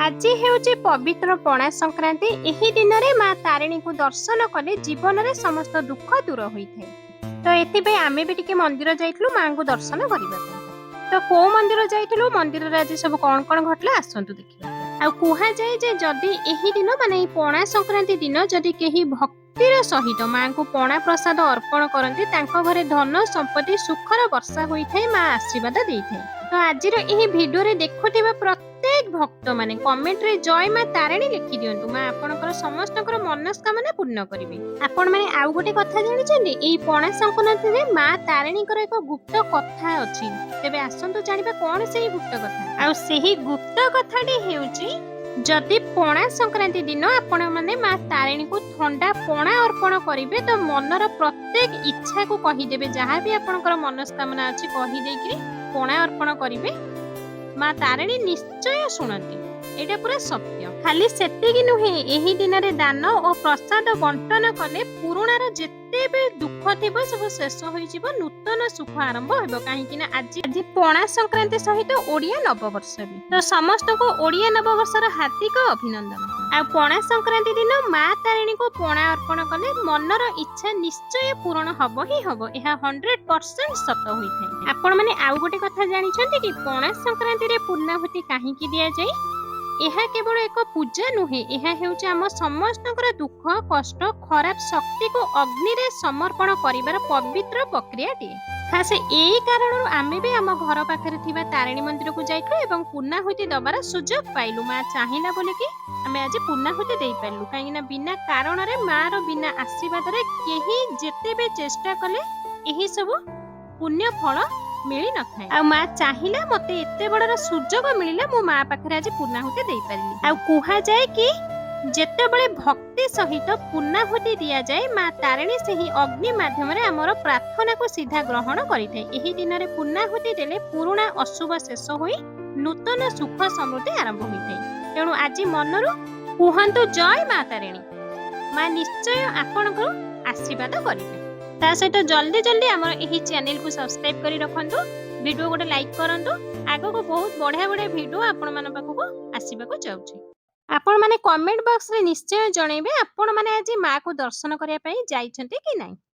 ଆଜି ହେଉଛି ପବିତ୍ର ପଣା ସଂକ୍ରାନ୍ତି। ଏହି ଦିନରେ ମା ତାରିଣୀଙ୍କୁ ଦର୍ଶନ କଲେ ଜୀବନରେ ସମସ୍ତ ଦୁଃଖ ଦୂର ହୋଇଥାଏ। ତ ଏଥିପାଇଁ ଆମେ ବି ଟିକେ ମନ୍ଦିର ଯାଇଥିଲୁ ମାଙ୍କୁ ଦର୍ଶନ କରିବା ପାଇଁ। ତ କୋଉ ମନ୍ଦିର ଯାଇଥିଲୁ, ମନ୍ଦିରରେ ଆଜି ସବୁ କଣ କଣ ଘଟିଲା, ଆସନ୍ତୁ ଦେଖିବା। ଆଉ କୁହାଯାଏ ଯେ ଯଦି ଏହି ଦିନ, ମାନେ ଏଇ ପଣା ସଂକ୍ରାନ୍ତି ଦିନ, ଯଦି କେହି ଭକ୍ତିର ସହିତ ମାଙ୍କୁ ପଣା ପ୍ରସାଦ ଅର୍ପଣ କରନ୍ତି, ତାଙ୍କ ଘରେ ଧନ ସମ୍ପତ୍ତି ସୁଖର ବର୍ଷା ହୋଇଥାଏ, ମା ଆଶୀର୍ବାଦ ଦେଇଥାଏ। ତ ଆଜିର ଏହି ଭିଡିଓରେ ଦେଖୁଥିବା ପ୍ରତ୍ୟେକ ଭକ୍ତ ମାନେ କମେଣ୍ଟରେ ଜୟ ମା ତାରିଣୀ ଲେଖି ଦିଅନ୍ତୁ। ମା ଆପଣଙ୍କର ସମସ୍ତଙ୍କର ମନସ୍କାମନା ପୂର୍ଣ୍ଣ କରିବେ। ଆପଣମାନେ ଆଉ ଗୋଟେ କଥା ଜାଣିଛନ୍ତି? ଏଇ ପଣା ସଂକ୍ରାନ୍ତିରେ ମା ତାରିଣୀଙ୍କର ଏକ ଗୁପ୍ତ କଥା ଅଛି। ତେବେ ଆସନ୍ତୁ ଜାଣିବା କଣ ସେଇ ଗୁପ୍ତ କଥା। ଆଉ ସେହି ଗୁପ୍ତ କଥାଟି ହେଉଛି, ଯଦି ପଣା ସଂକ୍ରାନ୍ତି ଦିନ ଆପଣମାନେ ମା ତାରିଣୀଙ୍କୁ ଥଣ୍ଡା ପଣା ଅର୍ପଣ କରିବେ, ତ ମନର ପ୍ରତ୍ୟେକ ଇଚ୍ଛାକୁ କହିଦେବେ, ଯାହା ବି ଆପଣଙ୍କର ମନସ୍କାମନା ଅଛି କହିଦେଇକିରି ପଣା ଅର୍ପଣ କରିବେ, ମା ତାରିଣୀ ନିଶ୍ଚୟ ଶୁଣନ୍ତି। ଏଇଟା ପୁରା ସତ୍ୟ। ଖାଲି ସେତିକି ନୁହେଁ, ଏହି ଦିନରେ ଦାନ ଓ ପ୍ରସାଦ ବଣ୍ଟନ କଲେ ପୁରୁଣାର ଯେତେ ବି ଦୁଃଖ ଥିବ ସବୁ ଶେଷ ହୋଇଯିବ, ନୂତନ ସୁଖ ଆରମ୍ଭ ହେବ। କାହିଁକି ନା ଆଜି ପଣା ସଂକ୍ରାନ୍ତି ସହିତ ଓଡିଆ ନବବର୍ଷ ବି। ତ ସମସ୍ତଙ୍କୁ ଓଡିଆ ନବବର୍ଷର ହାର୍ଦ୍ଦିକ ଅଭିନନ୍ଦନ। ଆଉ ପଣା ସଂକ୍ରାନ୍ତି ଦିନ ମା ତାରିଣୀଙ୍କୁ ପଣା ଅର୍ପଣ କଲେ ମନର ଇଚ୍ଛା ନିଶ୍ଚୟ ପୂରଣ ହବ ହିଁ ହବ। ଏହା 100% ସତ ହୋଇଥାଏ। ଆପଣମାନେ ଆଉ ଗୋଟେ କଥା ଜାଣିଛନ୍ତି କି, ପଣା ସଂକ୍ରାନ୍ତିରେ ପୂର୍ଣ୍ଣାହୁତି କାହିଁକି ଦିଆଯାଏ? ଏହା କେବଳ ଏକ ପୂଜା ନୁହେଁ, ଏହା ହେଉଛି ଆମ ସମସ୍ତଙ୍କର ଦୁଃଖ, କଷ୍ଟ, ଖରାପ ଶକ୍ତିକୁ ଅଗ୍ନିରେ ସମର୍ପଣ କରିବାର ପବିତ୍ର ପ୍ରକ୍ରିୟାଟିଏ। ଖାସ ଏଇ କାରଣରୁ ଆମେ ବି ଆମ ଘର ପାଖରେ ଥିବା ତାରିଣୀ ମନ୍ଦିରକୁ ଯାଇଥିଲୁ ଏବଂ ପୂର୍ଣ୍ଣାହୁତି ଦବାର ସୁଯୋଗ ପାଇଲୁ। ମା ଚାହିଁଲା ବୋଲିକି ଆମେ ଆଜି ପୂର୍ଣ୍ଣାହୁତି ଦେଇପାରିଲୁ। କାହିଁକି ନା ବିନା କାରଣରେ, ମାର ବିନା ଆଶୀର୍ବାଦରେ କେହି ଯେତେ ବି ଚେଷ୍ଟା କଲେ ଏହି ସବୁ ପୁଣ୍ୟ ଫଳ ମିଳିନଥାଏ। ଆଉ ମା ଚାହିଁଲା, ମତେ ଏତେ ବଡର ସୁଯୋଗ ମିଳିଲା, ମୁଁ ମା ପାଖରେ ଆଜି ପୂର୍ଣ୍ଣାହୁତି ଦେଇପାରିଲି। ଆଉ କୁହାଯାଏ କି ଯେତେବେଳେ ଭକ୍ତି ସହିତ ପୂର୍ଣ୍ଣାହୁତି ଦିଆଯାଏ, ମା ତାରିଣୀ ସେହି ଅଗ୍ନି ମାଧ୍ୟମରେ ଆମର ପ୍ରାର୍ଥନାକୁ ସିଧା ଗ୍ରହଣ କରିଥାଏ। ଏହି ଦିନରେ ପୂର୍ଣ୍ଣାହୁତି ଦେଲେ ପୁରୁଣା ଅଶୁଭ ଶେଷ ହୋଇ ନୂତନ ସୁଖ ସମୃଦ୍ଧି ଆରମ୍ଭ ହୋଇଥାଏ। ତେଣୁ ଆଜି ମନରୁ କୁହନ୍ତୁ ଜୟ ମା ତାରିଣୀ। ମା ନିଶ୍ଚୟ ଆପଣଙ୍କୁ ଆଶୀର୍ବାଦ କରିବେ। ତା ସହିତ ଜଲ୍ଦି ଜଲ୍ଦି ଆମର ଏହି ଚ୍ୟାନେଲକୁ ସବସ୍କ୍ରାଇବ କରି ରଖନ୍ତୁ, ଭିଡିଓ ଗୋଟେ ଲାଇକ୍ କରନ୍ତୁ। ଆଗକୁ ବହୁତ ବଢିଆ ବଢିଆ ଭିଡିଓ ଆପଣମାନଙ୍କ ପାଖକୁ ଆସିବାକୁ ଯାଉଛି। ଆପଣମାନେ କମେଣ୍ଟ ବକ୍ସରେ ନିଶ୍ଚୟ ଜଣେଇବେ, ଆପଣମାନେ ଆଜି ମାକୁ ଦର୍ଶନ କରିବା ପାଇଁ ଯାଇଛନ୍ତି କି ନାହିଁ।